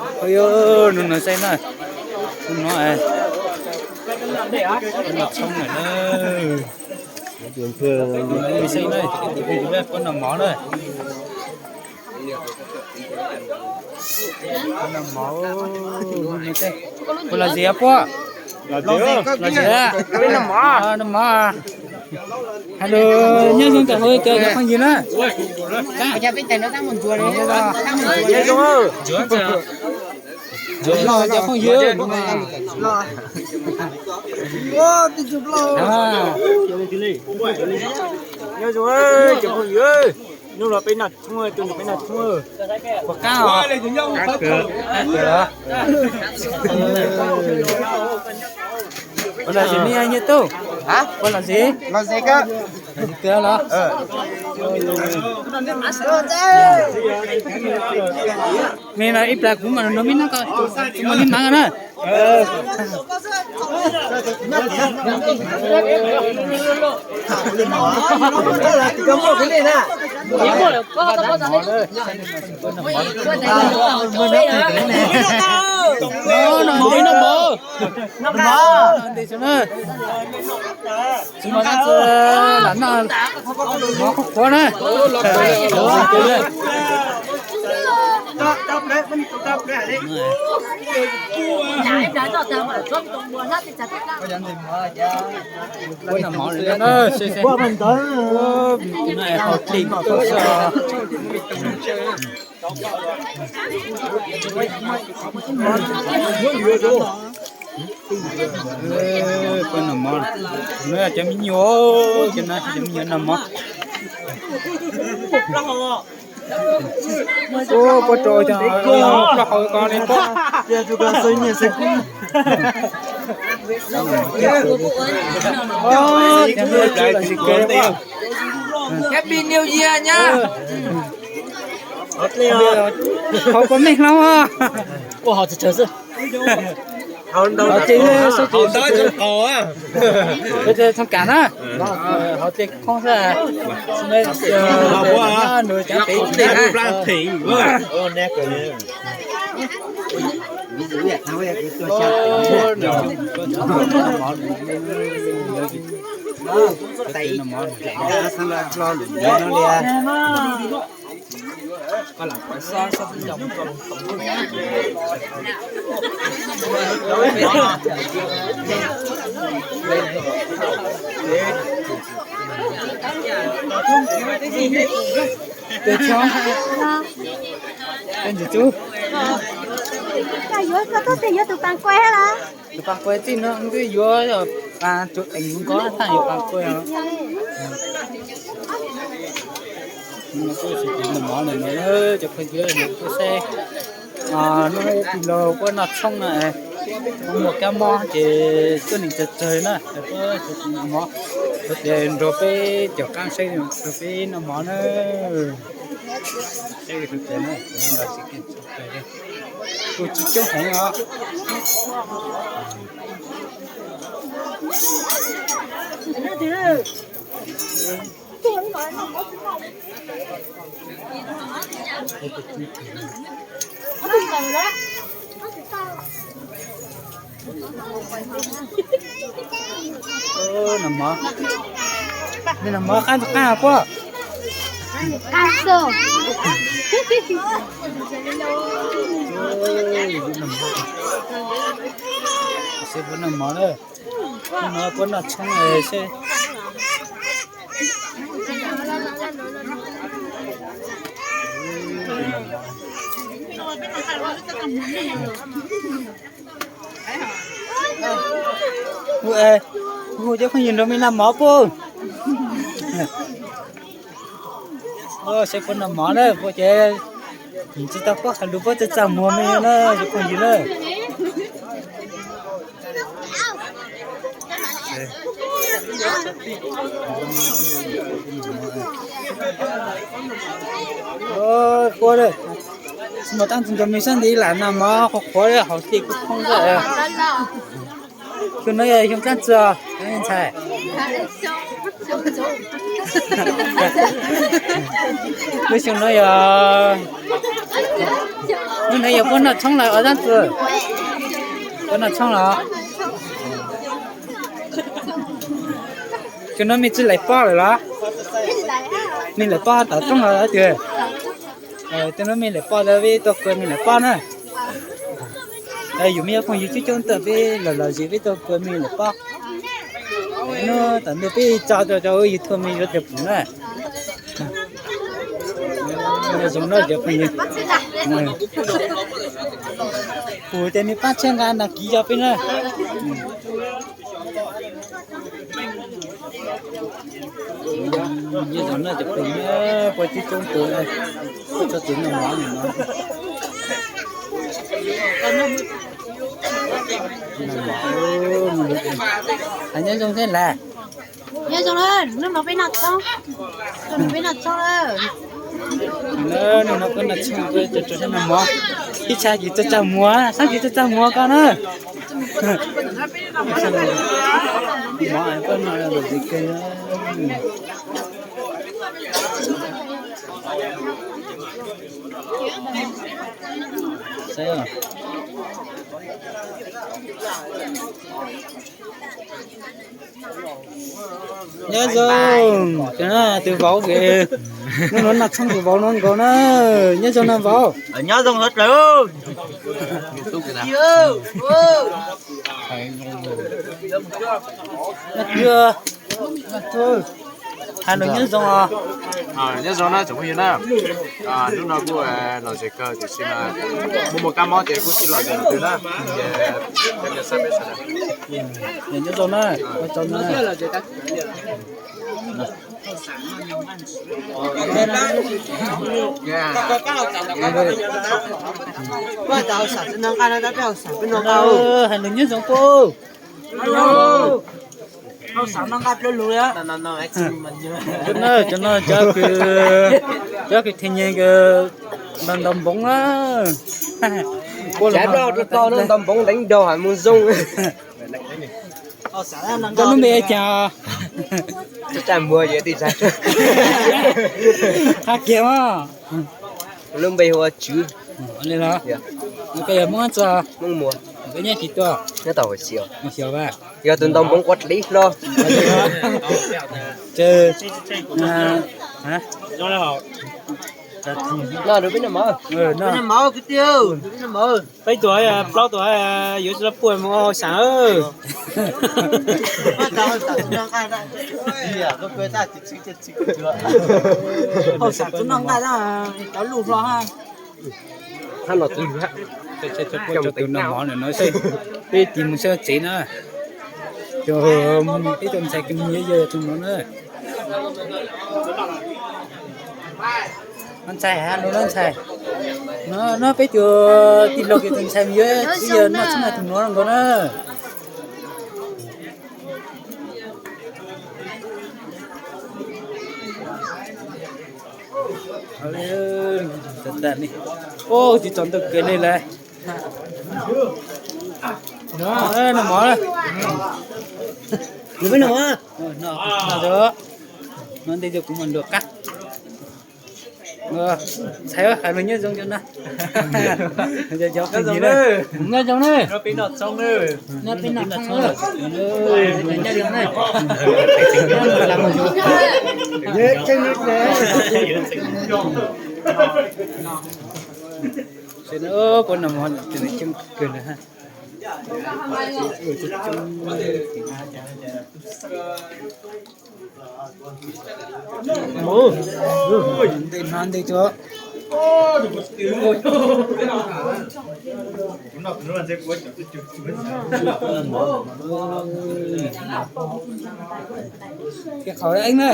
Ov, no no xeeb na, no, no tshoob na, xeeb na, puab noj mov na. Puab los zis puab, los zis, noj mov. Hello, nyob zoo cov phooj ywg na. Nyob zoo cov phooj ywg, hnub no peb noj tshoob, tus nus peb noj tshoob. Puas qab os? Puas los zis, nyiam tub? Puas los zis? Los zis los? Me no ib plag kuv mam nug me no ko, tus muaj li mas na. Tsis muaj dab tsi lam noj mov qhuav qhuav na. Puab noj mov lawm na, seb seb, hau tes tuaj xwb. Puab noj mov, no cov me nyuam, cov no cov me nyuam noj mov. Puab rau cov plaub hau ko li puab. Happy New Year nyab. Hau kua meej hlob. Ua hau tsaug tsaug xwb. Hau ces, txhob kam na. Hau tej khoob xwb. Nws cov pem tej na. Tus tub, koj yuav koj tuaj tes yuav tus pas kua los? Tus pas kua txij no twb yuav pas tsuav teem nkaus thaaj yuav pas kua. Noj mov no, cov phooj ywg, nws kuj saib, hnub no ib tug laug puab noj tshoob no, muaj kab mob ces tuab neeg tsawg tsawg na, puab noj mov, puab tias nrog peb caum qaab saib, nrog peb noj mov na. Saib tus tias na, kuj tsis coob heev os. Noj mov, noj mov qaab tsi qaab puab? Qaab xwb. Seb puab noj mov na, puab noj tshoob seb. Hu cov phooj ywg nrog mej noj mov puab. Seb puab noj mov na, puab ces tsis tau paub hais lus, puab txaj txaj muag mej na, cov phooj ywg na. Puab tsis muaj dlaab tsi nrog mej sab nti lam noj mov qhuav qhuav, hauv tej kuj khoob xwb. Xyoo no yog xyoo dlaab tsi os ntxhais? Lub xyoo no yog Hnub no yog puab noj tshoob lawm os Zaab Txwv? Puab noj tshoob los? Tus no mej tsi laim poj lawm los? Mej laim poj tom roob los tiag. Tus no mej laim poj, peb tuaj kua mej laim poj na. Yus mej cov phooj ywg coob coob tuaj, peb los los zes peb tuaj kua mej laim poj. Hnub tom ntej peb tso rau cov YouTube mej yuav tau pum na. Zoo na cov phooj ywg. Pum ces mej pab tshaj nqa nag kiv yog peb na. Nyob zoo na cov phooj ywg, puab coob coob tus, tso tus noj mov no. Nyob zoo thiab las. Nyob zoo na, hnub no peb noj tshoob, hnub no peb noj tshoob lawm. Hnub no peb noj tshoob, peb tso tso noj mov. Ib tshaj kis tso tsa muag, sab kis tso tsa muag koj na. Mov koj no los ntxiv kawg. Saib os. Nyob zoo, tus vauv, hnub no noj tshoob tus vauv no nkaus na. Nyob zoo na vauv. Nyob zoo sawv daws. Has lus nyob zoo os. Nyob zoo na tsoom phooj ywg na. Hnub no kuj los zes kawg tiam sis mas muaj muaj kab mob ces kuj tsis los zes twg na. Nyob zoo na, ua tsaug na. Has lus nyob zoo puj. Cov no, cov kws, cov kws thej nyeg ntaus npoov na. Ntaus npoov deev daug mus zoo. Koj lub npe cas? Hais kiag mas. Lub npe hu ua Tswv. Koj yog Hmoob txog? Hmoob Muas. Koj nyob tsis tuaj? Nyob tau Hauv Xyoos. Yog tus ntaus npoov quav dliv hlo. Noj, peb noj mov. Peb tuaj, plaub tuaj, yuav tsis loj puag mus ua hauj sam. Hauj sam tub noj nqaij, cov luj hlo. Cov tus noj mov no, peb tig mus saib tsev na. Cov peb tug ntxhais kws mus yog yog tus no na. Ntxhais, ntxhais, no peb tus tij laug kws tus ntxhais mus yuav txiv yog noj tshoob tus no nkaus na. Ub, tsis txog ntawm kawg li lawm. Noj mov, noj ntej kuv mam luag qab. Ntxhais, hais lus nyob zoo rau na. Nyob zoo na. Peb noj tshoob, nyob zoo na. Puab noj mov coob kawg na. Ntej no ntej tuaj. Qhov eeb na.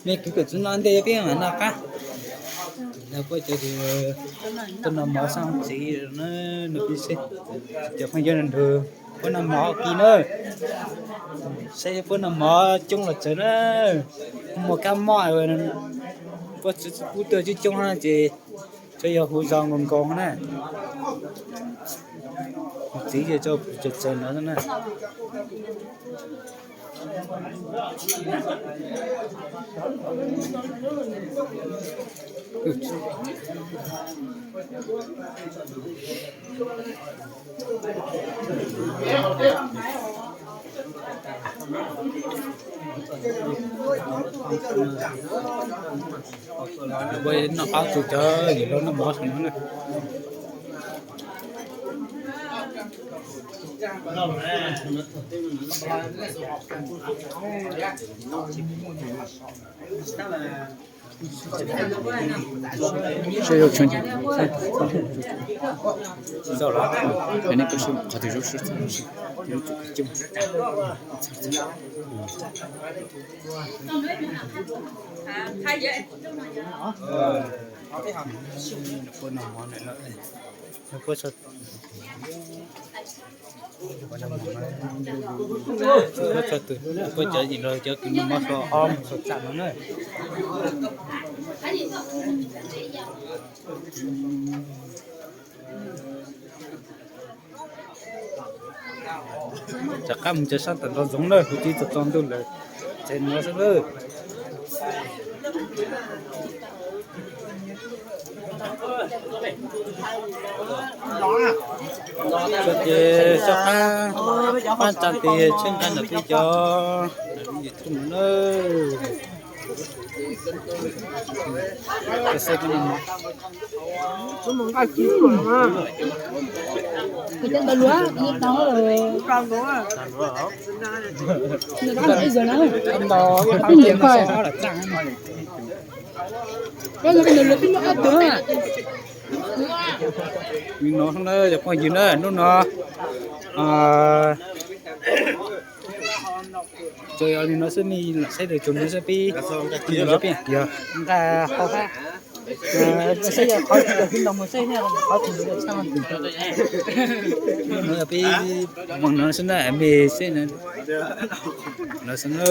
Mej kwv koj txuv no ntej peb mam noj qab. Lawv puab cov tuaj noj mov xab tsev na, nws pib seb cov phooj ywg nrug puab noj mov kis na. Saib puab noj mov coob los tsawg na. Muaj kab mob puab txwv txwv pub tuaj coob coob no ces tsuas yog hu zog nkaus nkaus na. Txiv yog tso tsawg tsawg no na. Noj qab txug cov yim laug noj mov saum no na. Puab tso tus, puab cov yim laug cov kws noj mov so ob mus so tsam no na. Rov qab mus cov sab tom nraum zoov na, kuv tsis txog txog ntuj lawm, tsev no xwb lawm. Ces soj qab, qab tsa tes tsheej nqa ntawm peb cov YouTube no na. Li no xwb na cov phooj ywg na, hnub no tsuas yog li no xwb, nej lam saib lawm tsuas no xwb peb, yog nqa hau hab saib yog qhov twg tsis tau mus saib thiab qhov twg tsis tau tshaj. Hnub no peb moog no xwb na, mej saib no xwb na.